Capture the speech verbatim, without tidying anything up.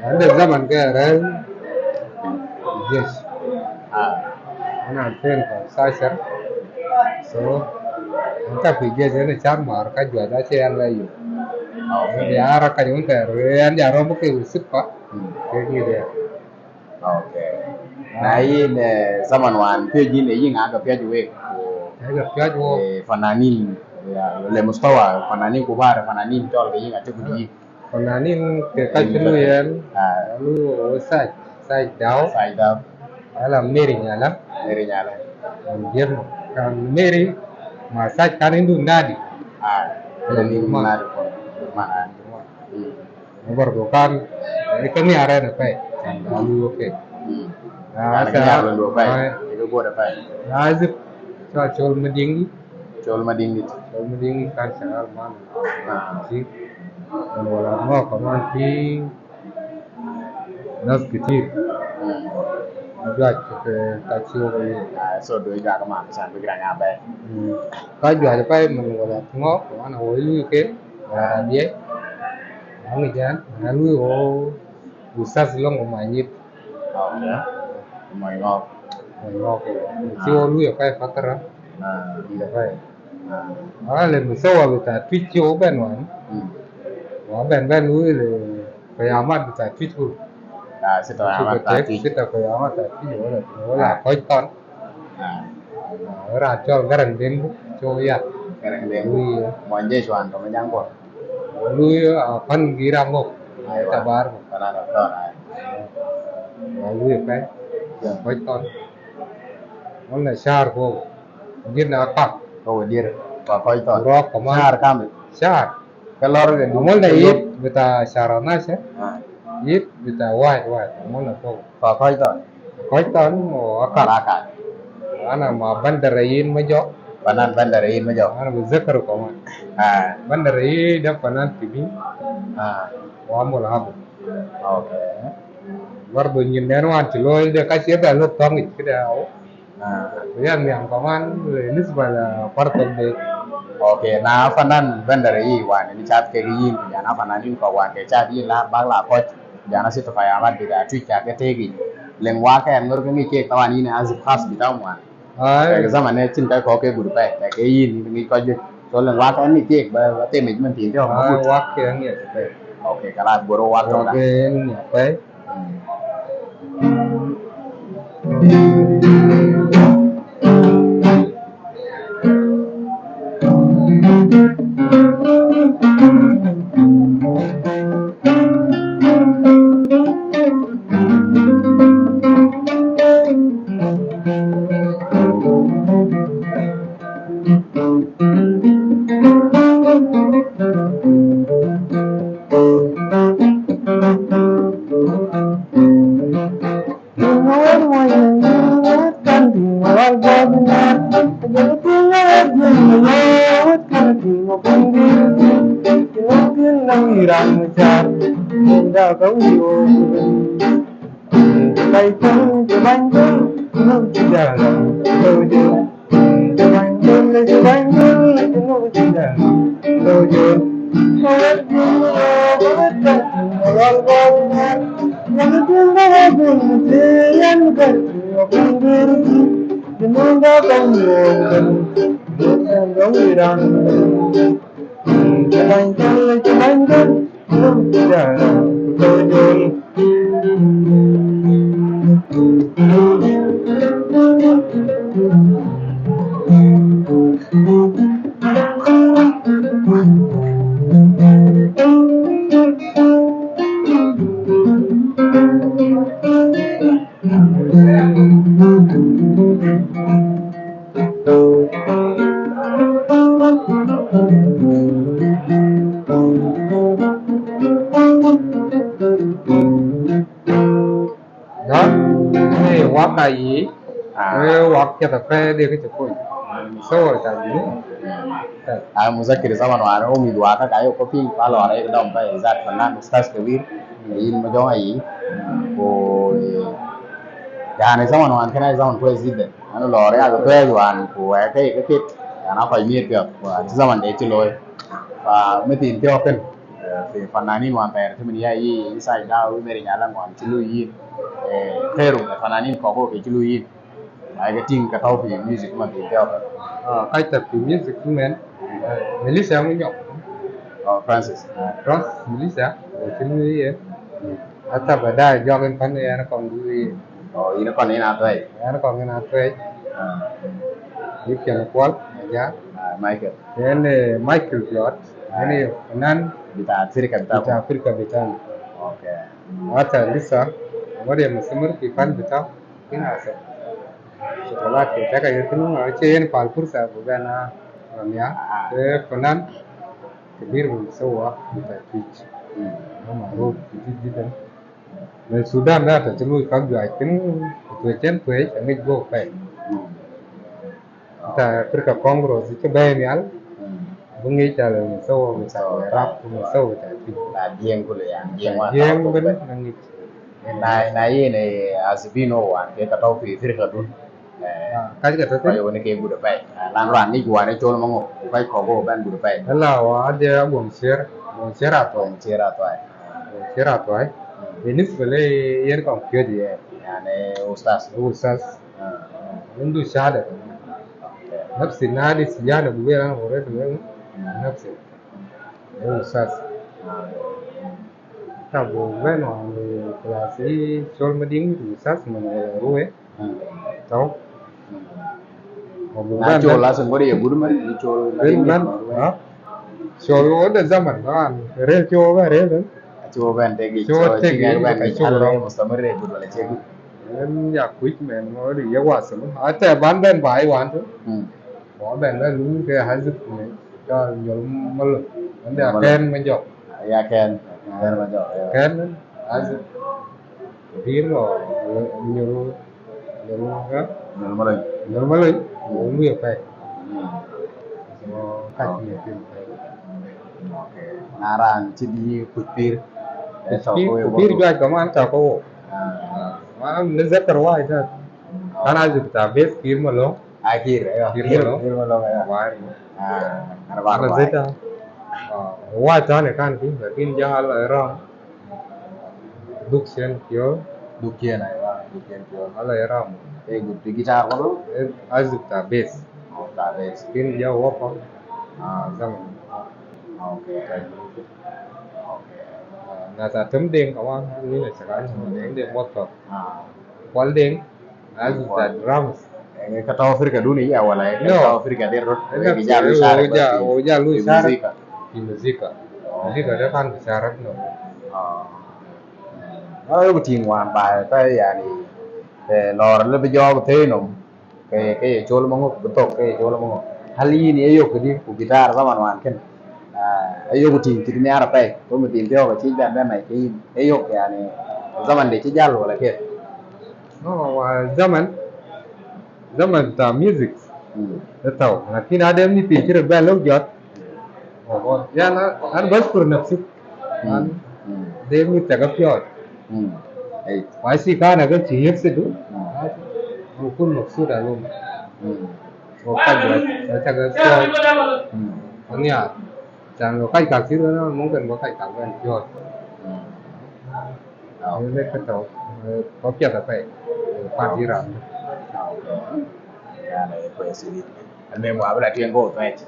Ande zaman ke ren. Yes. Ah. Ana ten ko sasar. So, anta pi yes ene char mar ka jua da che an la yu. Ah, okay. Ya ra ka jun te ren ya ro mo ke usip pa. Hmm. Ke ni de. Okay. Na in, eh, zaman wan pio jin e yin aga pio juwe. Aga pio juwe. Eh, fananin. Ya, le mustawa fananin kubar fananin tol ke yin ate kudi. Fananin ke ka chulu yan. Ah. Lu o Saj, Saj Daw. Saj Daw. Ala Meri Nyala. Meri Nyala. Kan Meri ma Saj kan indu nadi. Ah. Kan indu nadi ko. Ma. Hmm. Bardo kan, eh, kami are na pai. Kan lu oke. Hmm. Ah, sa. Kan lu pai. Itu gua ada pai. Azip. Sa chol mading. Chol mading dit. Chol mading kan sa man. Ah. Si. Wala mo kaman pi. Nas kitir. Hmm. Jua ke ka chio ke. Ah, so do jua kaman sa bi grang abe. Hmm. Ka jua de pai man wala ngo kaman o lu ke. Wala dia. Ang jan, ang lu o. Usas long o manyit. Okay. Mai ngok. Mai ngok. Si o lu ya kai fakara. Ah. Iya kai. Ah. Ah, le musawa bita Twitch o ben wan. Hmm. Wa ben ben lu le kayamat bita Twitch o. Ah, sita kayamat bita Twitch. Sita kayamat bita Twitch wala wala koi ton. Ah. Ora chol garang deng cho ya. Garang deng. Ui. Monje chuan to majang ko. Lui, ah, pan girang ko. Ai, tabar ko. Pana ko to ai. Lui kai. Ya koi ton. Mon na shar ko. Gin na ka. Ko dir. Ko koi ton. Rok ko man. Shar kam. Shar. Kalor ke. Amol na it bita shar na se. Ah. It bita wai wai. Amol na ko. Ko koi ton. Koi ton o akal. Akal. Ana ma bandar ayin majo. Panan bandar ayin majo. Ana bu zakar ko man. Ah. Bandar ayin da panan tibi. Ah. Wa amol habu. Okay. Bardo nyin nen wan chilo de ka che ba lo tong it kida o. Ah. Yan yang kaman, eh, nisba la part of the. Okay, na fanan bandar ayin wan ni chat ke yin, ya na fanan in ko wan ke chat yin la bag la koch, ya na situ kayamat bita Twitch ke tegi. Leng wa ke ngur ke ngi ke tawan in azib khas bita wan. Ai. Ke zaman ne chin kai ko ke gudu pe, ke yin ni ngi ko je. So leng wa ke ngi ke ba, ba te mej man tin jo. Ai, wa ke ngi pe. Okay, kala boro wa ke. Okay, ngi pe. Don, eh, wak ayi, ah, eh, wak keta pe de ke chakoi. So, ta dinu. Ah, muzakir zaman wan, o mi dua ka kayo ko ping, pa lore ek dom pa, izat fanan, ustaz kabir, yin majong ayi. Ko, eh, yani zaman wan, kena zaman ko izide. Anu lore, aga to wan, ko, eh, ke, ke, ke. Yana ko mi pia, ko, zaman de chiloi. Pa, metin pia pen. Fananin wan ter, te men ya i, i Saida, i Mary Nyalang wan, ci lui yin. Eh, kherum, fananin koko ke ci lui yin. Ai ka ting ka tau fi music man tin teo. Ah, kai ta fi music men. Melissa Munyok. Oh, Francis. Ah, Francis Melissa. Ci lui yin. Ata ba da jogin pan ya na kong lui yin. Oh, ina kon ina tuai. Ina kon ina tuai. Ah. Yu kian kual, ya. Ah, Michael. Ene Michael Piot. Ah. Ene nan. Bita Afrika bita. Bita Afrika bita. Okay. Ata Lisa. Ngori ya masamar ki fan bita. Ina sa. Chocolate ke taka yetu no, ache yen pal pursa bu bena. Ramya. Ah. Eh, fanan. Kabir bu sawa bita Twitch. Hmm. Nama ro Twitch jitan. Min Sudan da ta ci lui kak juaj tin, tuecen tuec, a ngej go pay. Ta Africa Congress ci bay nial, bu ngej ta le so, ta rap, so, ta ti. Na jieng kule ya, jieng wan. Jieng ben, na ngej. Na, na yin e asibino wan, ke ka tau fi Africa dun. Eh, ah, kaji ka tau. Kaji wani ke guda pay. Ah, lan ran ni guane chol mango, kaji ko go ben guda pay. Hala wa ade Bongcher, Bongcher atoi. Bongcher atoi. Bongcher atoi. Hmm. Binisba le yen kong kyo di. Yani ustaz. Ustaz. Ah. Undu shahada. Okay. Nafsi nadi sijana bubera na hore tu. Hmm. Nafsi. Eh, ustaz. Ah. Ta bu ben wa ni klasi chol mading ustaz man wa ruwe. Hmm. Tau. Hmm. Na chol la sengori ya gudu man, ni chol ben man, ha? Chol o da zaman kan. Rel chol ba rel ben. Chol ben te gi chol, chol te gi ben ka chol. Mustamir re gudu wala chegu. En ya kuit men ngori ya wasam. Ata ban ben bai wan tu. Hmm. Bo ben ben lu ke hazit men. Ka nyol malo. Ande aken men jok. Ya ken. Ken men jok. Ken men hazit. Pir lo, nyul, nyul ka? Nyul maloi. Nyul maloi. Nyul ya pay. Hmm. So, ka ci ya pir pay. Okay. Na ran ci di kuc pir. Kuc pir, kuc pir juaj kaman ta ko. Ah. Ma, na zakar wa ita. Kana juta bes pir malo. Ah, kir, ayo. Kir, kir malo. Kir malo, ayo. Wai. Ah, ana bar wai. Zeta. Ah, wai tane kan ki, lakin ja hala ram. Duk sien kyo. Duk sien, ayo, duk sien kyo. Hala ram. Eh, good. Di guitar malo? Eh, azuk ta bass. Oh, ta bass. Kin ja wapa. Ah, zaman. Okay. Okay. Ah, na ta tem deng kawan, ni na sakan tem deng motor. Ah. Kwal deng. As the drums. Eh, ka tau Africa duni ya wala, eh, ka tau Africa der rot. Eh, ka ja lu sar, o ja lu sar. Muzika. Di muzika. Muzika da kan bisarat no. Ah. Ah, bu ting wan ba ta yani. Eh, lor le bi jog te no. Ke, ke chol mango, betok ke chol mango. Hal ini ayo ke di ku gitar zaman wan ken. Ah, ayo ku ting kit ni ara pai. Ko mi ting teo ka ci ben ben mai ke ini. Ayo ke yani zaman de ci jal wala ke. No, wa zaman, zaman ta music. Hmm. Tau. Lakin ada mi pikir belo jot. Oh, oh. Ya na, ana bashkur nafsi. Hmm. Ana, hmm, de mi taga pior. Hmm. Ai. Wa si kana ga ci yek se du. Hmm. Ana kun maksud alum. Hmm. Wa ka jot, wa taga pior. Hmm. Anya. Jan wa kai ka sir na, mungkin wa kai ka ban pior. Hmm. Ah, okay. Ini ka tau, eh, kopi ada apa? Padiran. Ah, okay. Ya, na, eh, pues, ini. Al mem wa bela tiang go, right?